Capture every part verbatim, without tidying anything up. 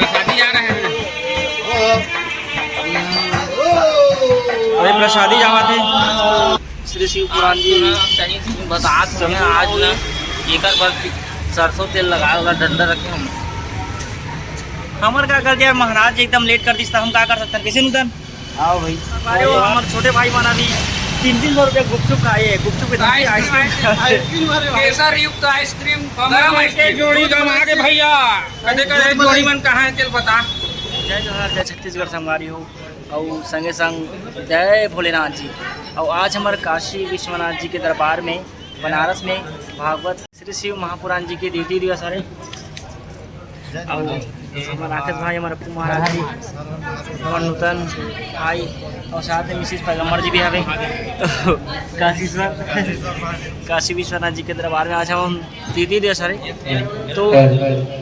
प्रसादी जा रहा है। अरे, प्रसादी जावत हे। श्री शिव पुराण जी। सही से बतात हँव आज ना, एकर बर सरसों तेल लगा वाला डंडा रखे हँव। हमर का कर दिया महाराज जी, एकदम लेट कर दिस, त हम का कर सकथन, कइसे नूतन? आओ भाई। अरे वो हमर छोटे भाई मन अभी तीन तीन सौ रुपया गुपचुप खाए हे, गुपचुप के साथ आइसक्रीम खाए हे। केसर युक्त आइसक्रीम, गरम आइसक्रीम। जोड़ी गरमा के भैया, कदे कदे जोड़ी मन कहाँ हे, तेल बता। जय जोहार, जय छत्तीसगढ़ संगवारी हो, अउ संगे संग जय भोलेनाथ जी। अउ आज हमर काशी विश्वनाथ जी के दरबार में, बनारस में भागवत श्री शिव महापुराण जी के द्वितीय दिवस हरे। अउ हमर राकेश भाई, हमर पप्पू महाराज जी, हमर नूतन भाई, अउ साथ में मिसिस पैगम्बर जी भी हवे। तो काशी विश्वनाथ, काशी विश्वनाथ जी के दरबार में आज हम द्वितीय दिवस हरे। तो hello,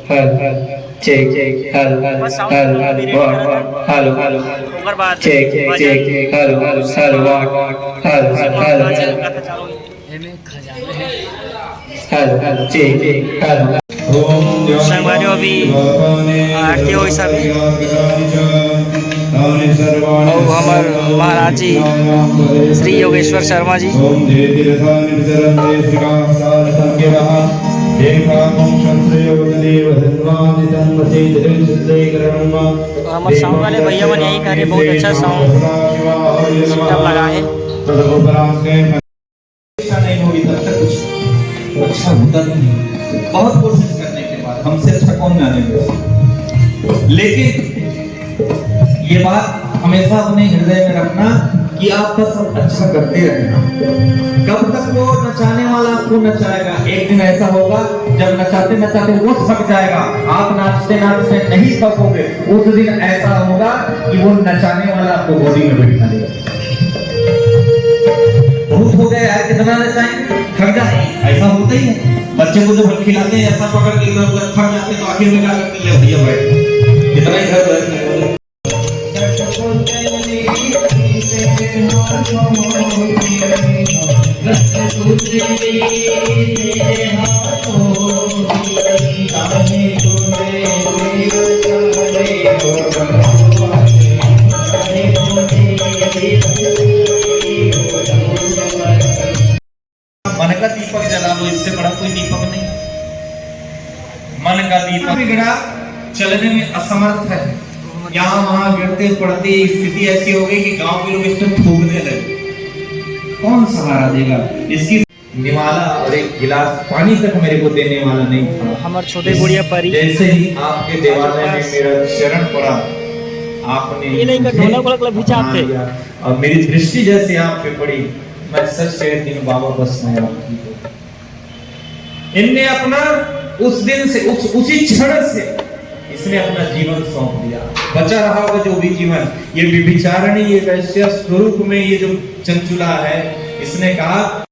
hello, hello, check, check, hello, hello, बस sound hello, hello, hello, one, one, hello, hello, ओकर बाद चेक, चेक, बजन। Check, check, hello, hello, hello, one, one, hello, hello, hello, hello. एमे खजाना है। Hello, hello, check, check, hello. संगवारी हो, अभी आरती होइस अभी। अउ हमर महाराज जी श्री योगेश्वर शर्मा जी। हमर साउंड वाले भैया मन यही कहे, बहुत अच्छा साउंड सिस्टम लगा है। रक्षा नहीं होगी तब तक कुछ रक्षा होता भी नहीं। बहुत कोशिश करने के बाद हमसे अच्छा कौन जानेगा, लेकिन ये बात हमेशा अपने हृदय में रखना कि आप बस अच्छा करते रहना। कब तक वो नचाने वाला आपको नचाएगा? एक दिन ऐसा होगा जब नचाते नचाते वो थक जाएगा, आप नाचते नाचते नहीं थकोगे। उस दिन ऐसा होगा कि वो नचाने वाला आपको गोदी में बैठा लेगा। बहुत हो गया यार, कितना नचाएंगे, थक जाते हैं, ऐसा होता ही है। बच्चे को जब हम खिलाते हैं ऐसा पकड़ के इधर उधर, थक जाते हैं, तो आखिर में क्या करते हैं, "ले भैया बैठ, कितना ही घर बैठ।" मन का दीपक जला लो, इससे बड़ा कोई दीपक नहीं। मन का दीपक बिगड़ा, चलने में असमर्थ है, यहाँ वहाँ गिरते पड़ते, स्थिति ऐसी हो गई कि गांव के लोग इस पर थूकने लगे। कौन सहारा देगा इसकी? निवाला और एक गिलास पानी तक मेरे को देने वाला नहीं था। हमर छोटे गुड़िया परी। जैसे ही आपके देवालय में मेरा चरण पड़ा, आपने ये नहीं का मुझे ढोलक वोलक ला भी चाहते। अपना लिया और मेरी दृष्टि जैसे आप पे पड़ी, मैं सच कहती हूँ बाबा, बस मैं आपकी हूँ। इनने अपना उस दिन से, उस, उसी क्षण से इसने अपना जीवन सौंप दिया। बचा रहा होगा जो भी जीवन, ये व्यभिचारिणी, ये वैश्य स्वरूप में ये जो चंचुला है, इसने कहा,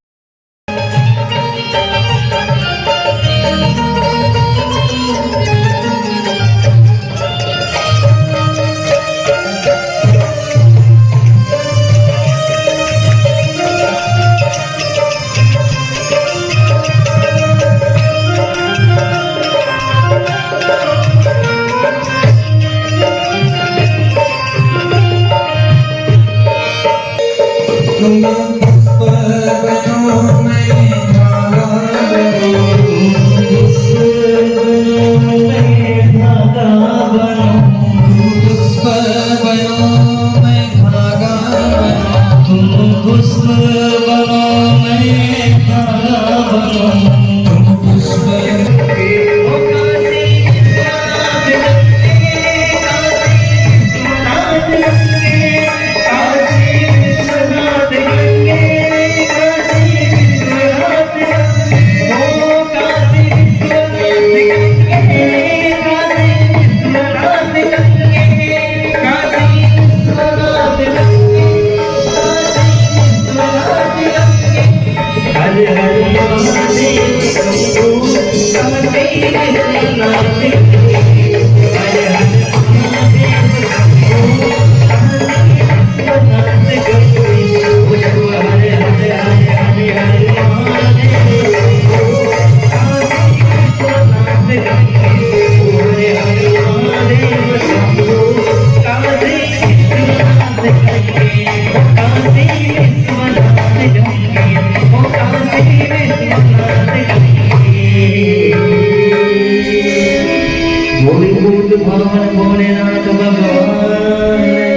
बोल बोल भगवान भोलेनाथ भगवान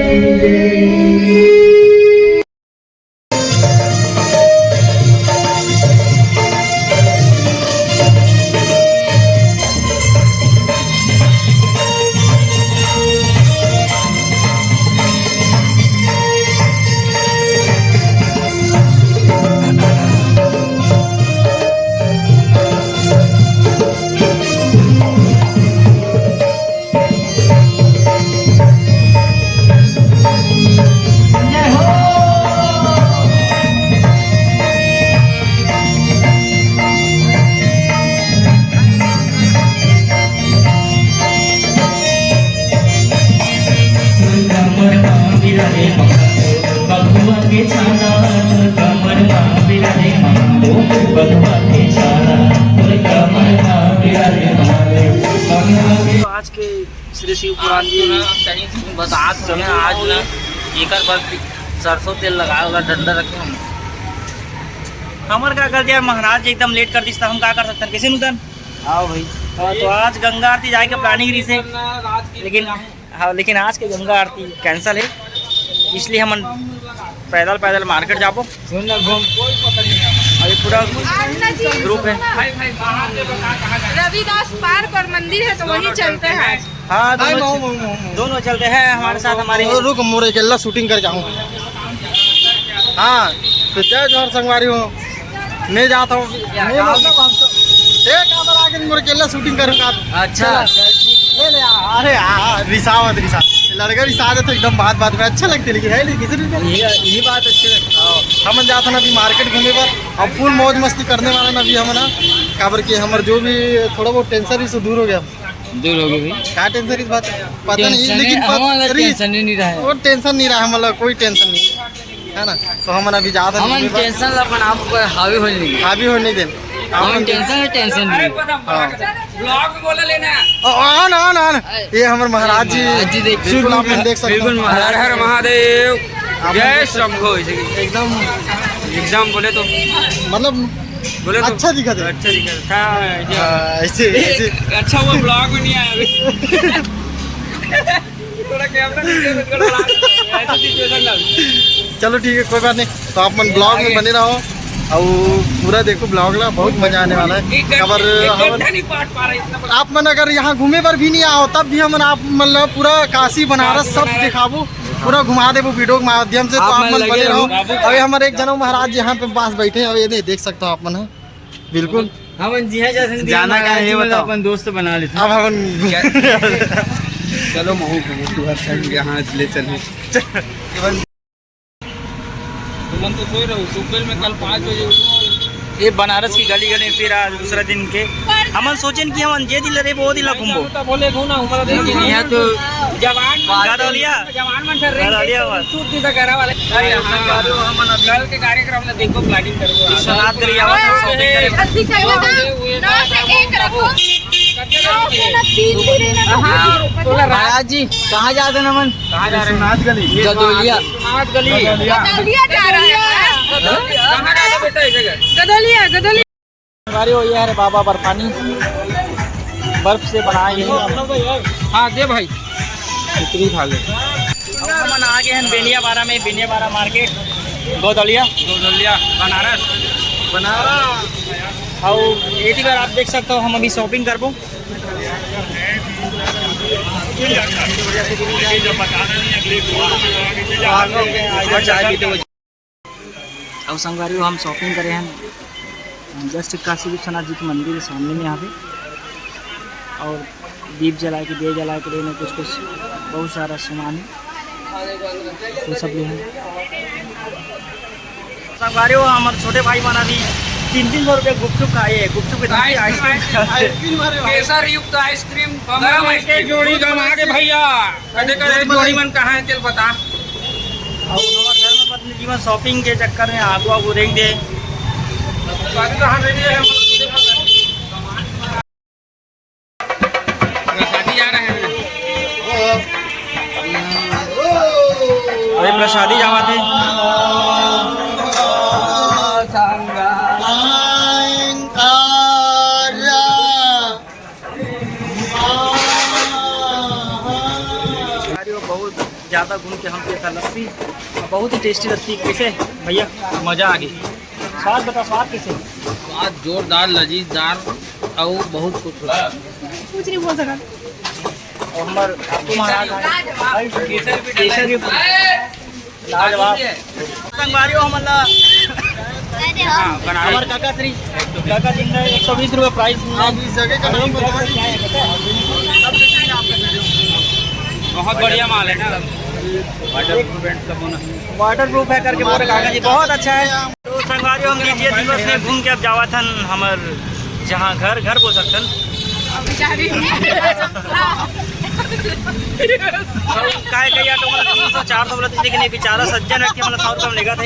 की जय। आज के श्री शिव पुराण जी। कहीं बता आज ना एकर बर सरसों तेल लगाए वाला डंडा रखे हम। हमर का गलती है, महाराज जी एकदम लेट कर दिस, त हम का कर सकथन, कैसे नूतन? हाँ भाई। हाँ, तो आज गंगा आरती जाए के प्लानिंग रही से, लेकिन हाँ, लेकिन आज के गंगा आरती कैंसिल है, इसलिए हमन पैदल पैदल मार्केट जाबो। सुन ना, घूम। अभी पूरा ग्रुप है। रविदास पार्क और मंदिर है, तो वहीं चलते हैं। हाँ, दोनों, दोनों चलते हैं हमारे साथ। हमारे, रुक, मोर अकेला शूटिंग करके आऊँ। हाँ, तो जय जोहार संगवारी हो। मैं जाता हूँ, मैं मतलब हम तो एक आदर आके मोर अकेला शूटिंग करूँगा। अच्छा। चला। ले ले, अरे यार, रिसावत रिसा, लड़का रिसा दे तो एकदम बात बात में अच्छा लगते, लेकिन है नहीं किसी ने। ये, ये बात अच्छी लगती है। हाँ, हमन जात हन अभी मार्केट घूमे बर, अब फुल मौज मस्ती करने वाला ना अभी हम ना, काबर कि हमर जो भी थोड़ा बहुत टेंशन भी से दूर हो गया। दूर हो गए भाई। का टेंशन इस बात? पता नहीं, टेंशन लेकिन है, पत-, हमारा री-, टेंशन ही नहीं रहा है। वो टेंशन नहीं रहा, मतलब कोई टेंशन नहीं है ना। तो हमन अभी जात हन हमन घूमे बर। टेंशन ला अपन आप पर हावी होने लगे। हावी होने देन। हमन टेंशन है, टेंशन नहीं। हाँ। ब्लॉग में बोला लेना। ओ, आन, आन, आन। ये हमर महाराज जी। महाराज जी देख, बिल्कुल आप मन देख सकते हो। बिल्कुल महाराज। हर हर महादेव। आप जय शंभो। एकदम। एकदम बोले तो। मतलब बोले तो अच्छा दिखा दे। अच्छा दिखा दे। हाँ, ऐसे, ऐसे। अच्छा, वो ब्लॉग में नहीं आया अभी। थोड़ा कैमरा नहीं, थोड़ा ऐसे सिचुएशन ना। चलो ठीक है, कोई बात नहीं। तो आप मन ब्लॉग में बने रहो और पूरा देखो ब्लॉग ला, बहुत मजा आने वाला है। एक घंटा, खबर एक हमन घंटा नहीं पाट पा रहा इतना बड़ा। आप मन अगर यहाँ घूमे पर भी नहीं आओ, तब भी हमन आप मतलब पूरा काशी बनारस सब दिखाबो, पूरा घुमा देबो वीडियो के माध्यम से। तो आप आप मन मन लगे बने रहो। रहो। अभी हमारे एक जनम महाराज यहाँ पे पास बैठे हैं, अभी ये देख सकते हो आप मन है। बिल्कुल। हमन जिहाँ जा सकते हैं, जाना का महाराज है, जी, मतलब बताओ। अपन दोस्त बना लेते हैं। अब हमन चलो, महू को तू हर संग यहाँ ले चल। तुमन तो सोए रहो, सुबह में कल पाँच बजे उठो। ये बनारस की गली गली फिर आज दूसरा दिन के हमन सोचेन कि हमन जे दिन ला रहिबो, वो दिन ला घूमबो। तो बोले घूमना, हमारा लेकिन यहाँ तो जवान मन, गदौलिया। जवान मन सर, गदौलिया बस। सूट सीधा करा वाले। अरे हाँ, हमन कल के कार्यक्रम में देखो, प्लानिंग करो। विश्वनाथ गली आवा, shopping करे। अस्सी चल रहा था, नौ से एक रखो। नौ से ना तीन भी रहना। हाँ, महाराज जी, कहाँ जाते हैं नमन? कहाँ जा रहे हैं? विश्वनाथ गली। गदौलिया। विश्वनाथ गली। गदौलिया जा रहा है। कहाँ जाते बेटा, ये जगह? गदौलिया, गदौलिया। हमारे वो ये है बाबा बर्फानी, बर्फ से बनाए गए। हाँ, दे भाई। इतनी खा ले। अब हमन आ गए हैं बेनियाबारा में, बेनियाबारा मार्केट, गदौलिया। गदौलिया, बनारस। बनारस। और ये बार आप देख सकते हो, हम अभी शॉपिंग करबो। अउ संगवारी हो, हम शॉपिंग करे हन जस्ट काशी विश्वनाथ जी के मंदिर के सामने में यहाँ पे, और दीप जलाए के, दिया जलाए के लेना कुछ कुछ बहुत सारा सामान है, वो सब ले हैं। संगवारी हो, हमारे छोटे भाई मन अभी तीन तीन सौ रुपये गुपचुप खाए, गुपचुप के साथ आइसक्रीम, आइसक्रीम, आइसक्रीम, केसर युक्त आइसक्रीम, गरम आइसक्रीम, जोड़ी गरमा के भैया। कटे कटे जोड़ी मन कहाँ है, चल बता। अब हमार धर्म पत्नी जी मन शॉपिंग के चक्कर में आगू आगू रेंग दे। प्रसादी जा रहे हैं। अरे प्रसादी जावा थे। ज़्यादा घूम के हम पिए था लस्सी, बहुत ही टेस्टी लस्सी। कैसे भैया? मज़ा आ गई। स्वाद बता, स्वाद कैसे? स्वाद जोरदार, लजीजदार और बहुत कुछ होता है। कुछ नहीं बोल सका। और हमार आपको महाराज आए। केसर भी लाजवाब। संगवारी हो, हमन ला हमार काका श्री, काका जी ने एक सौ बीस रुपये प्राइस में। बहुत बढ़िया माल है ना, वाटर प्रूफ है करके बोले काका जी, बहुत अच्छा है। तो संगवारी हो, हम द्वितीय दिवस में घूम के अब जावत हन हमर जहाँ घर, घर बोल सकथन। अब जा रही हूँ। काय कही ऑटो वाला तीन सौ चार सौ बोला, लेकिन ये बेचारा सज्जन है कि मतलब सौ रुपये में लेगा था।